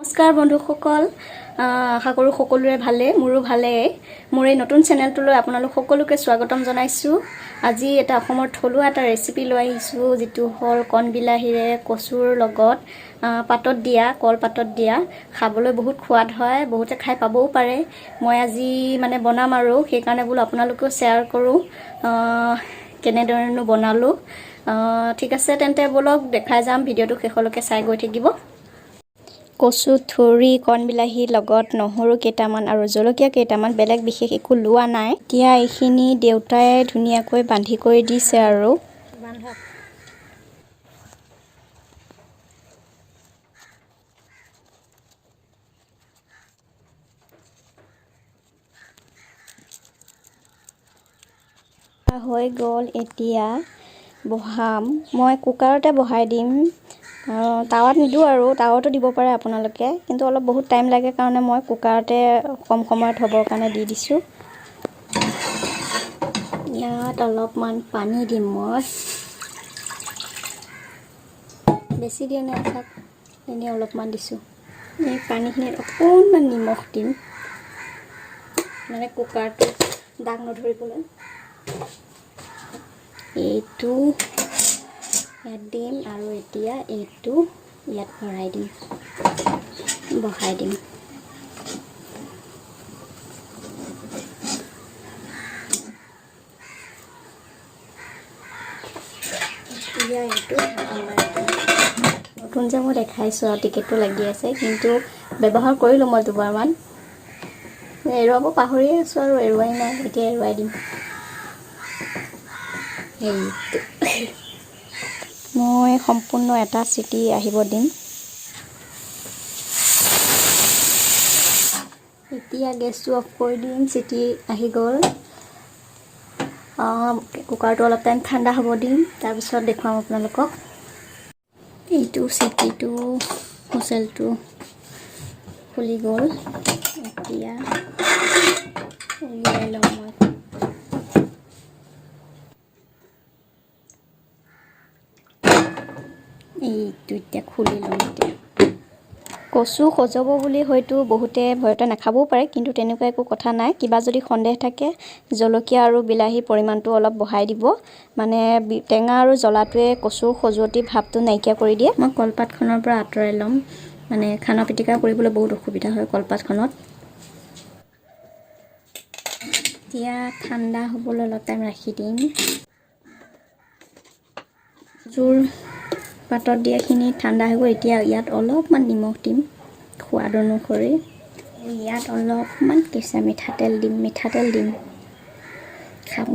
নমস্কাৰ বন্ধুসকল, আশা কৰোঁ সকলোৰে ভালে, মোৰো ভালে। মোৰ এই নতুন চেনেলটোলৈ আপোনালোক সকলোকে স্বাগতম জনাইছোঁ। আজি এটা অসমৰ থলুৱা এটা ৰেচিপি লৈ আহিছোঁ, যিটো হ'ল কণ বিলাহীৰে কচুৰ লগত পাতত দিয়া, কলপাতত দিয়া। খাবলৈ বহুত সোৱাদ হয়, বহুতে খাই পাবও পাৰে। মই আজি মানে বনাম আৰু সেইকাৰণে বোলো আপোনালোকেও শ্বেয়াৰ কৰোঁ কেনেদৰেনো বনালোঁ। ঠিক আছে, তেন্তে ব'লক দেখাই যাম। ভিডিঅ'টো শেষলৈকে চাই গৈ থাকিব। কচু থুৰি, কণ বিলাহীৰ লগত নহৰু কেইটামান আৰু জলকীয়া কেইটামান, বেলেগ বিশেষ একো লোৱা নাই। এতিয়া এইখিনি দেউতাই ধুনীয়াকৈ বান্ধি কৰি দিছে আৰু বান্ধক। হৈ গ'ল। এতিয়া বহাম। মই কুকাৰতে বহাই দিম, তাৱাত নিদিওঁ। আৰু তাৱাতো দিব পাৰে আপোনালোকে, কিন্তু অলপ বহুত টাইম লাগে কাৰণে মই কুকাৰতে কম সময়ত হ'বৰ কাৰণে দি দিছোঁ। ইয়াত অলপমান পানী দিম মই, বেছি দিয়া নাই থাক, এনেই অলপমান দিছোঁ। এই পানীখিনিত অকণমান নিমখ দিম, মানে কুকাৰটো দাগ নধৰিবলৈ। এইটো ইয়াত দিম আৰু এতিয়া এইটো ইয়াত ভৰাই দিম, বহাই দিম। এতিয়া এইটো ঢাকন মাৰি দিম। নতুন যে মই দেখাইছোঁ আৰু টিকেটটো লাগি আছে, কিন্তু ব্যৱহাৰ কৰিলোঁ মই দুবাৰমান। এৰুৱাব পাহৰিয়ে আছোঁ আৰু এৰুৱাই নাই। এতিয়া এৰুৱাই দিম। এইটো মই সম্পূৰ্ণ এটা চিটি আহিব দিম। এতিয়া গেছটো অফ কৰি দিম। চিটি আহি গ'ল। কুকাৰটো অলপ টাইম ঠাণ্ডা হ'ব দিম, তাৰপিছত দেখুৱাম আপোনালোকক। এইটো চিটিটো, হুইচেলটো খুলি গ'ল। এতিয়া উলিয়াই ল'ম মই। এইটো এতিয়া খুলি ল'ম। এতিয়া কচু সজব বুলি হয়তো বহুতে ভয়তে নাখাবও পাৰে, কিন্তু তেনেকুৱা একো কথা নাই। কিবা যদি সন্দেহ থাকে, জলকীয়া আৰু বিলাহীৰ পৰিমাণটো অলপ বঢ়াই দিব। মানে টেঙা আৰু জ্বলাটোৱে কচুৰ খজুৱতি ভাৱটো নাইকিয়া কৰি দিয়ে। মই কলপাতখনৰ পৰা আঁতৰাই ল'ম, মানে খানা পিটিকা কৰিবলৈ বহুত অসুবিধা হয় কলপাতখনত। এতিয়া ঠাণ্ডা হ'বলৈ অলপ টাইম ৰাখি দিম। কচুৰ পাতত দিয়াখিনি ঠাণ্ডা হৈ গ'ল। এতিয়া ইয়াত অলপমান নিমখ দিম সোৱাদ অনুসৰি। ইয়াত অলপমান কেঁচা মিঠাতেল দিম, মিঠাতেল দিম।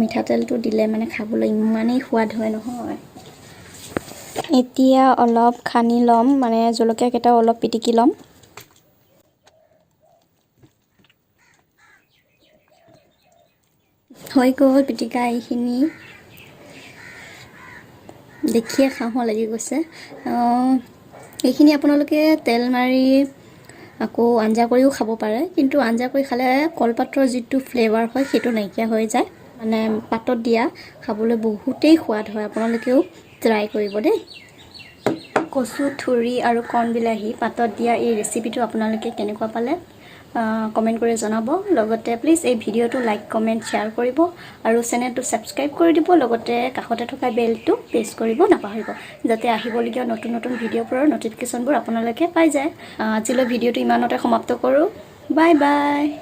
মিঠাতেলটো দিলে মানে খাবলৈ ইমানেই সোৱাদ হয় নহয়। এতিয়া অলপ সানি ল'ম, মানে জলকীয়া কেইটাও অলপ পিটিকি ল'ম। হৈ গ'ল পিটিকা। এইখিনি দেখিয়ে খাওঁ লাগি গৈছে। এইখিনি আপোনালোকে তেল মাৰি আকৌ আঞ্জা কৰিও খাব পাৰে, কিন্তু আঞ্জা কৰি খালে কলপাতৰ যিটো ফ্লেভাৰ হয়, সেইটো নাইকিয়া হৈ যায়। মানে পাতত দিয়া খাবলৈ বহুতেই সোৱাদ হয়। আপোনালোকেও ট্ৰাই কৰিব দেই। কচু থুৰি আৰু কণ বিলাহী পাতত দিয়া এই ৰেচিপিটো আপোনালোকে কেনেকুৱা পালে কমেণ্ট কৰি জনাব। লগতে প্লিজ এই ভিডিঅ'টো লাইক, কমেণ্ট, শ্বেয়াৰ কৰিব আৰু চেনেলটো ছাবস্ক্ৰাইব কৰি দিব। লগতে কাষতে থকা বেলটো প্ৰেছ কৰিব নাপাহৰিব, যাতে আহিবলগীয়া নতুন নতুন ভিডিঅ'বোৰৰ ন'টিফিকেশ্যনবোৰ আপোনালোকে পাই যায়। আজিলৈ ভিডিঅ'টো ইমানতে সমাপ্ত কৰোঁ। Bye bye.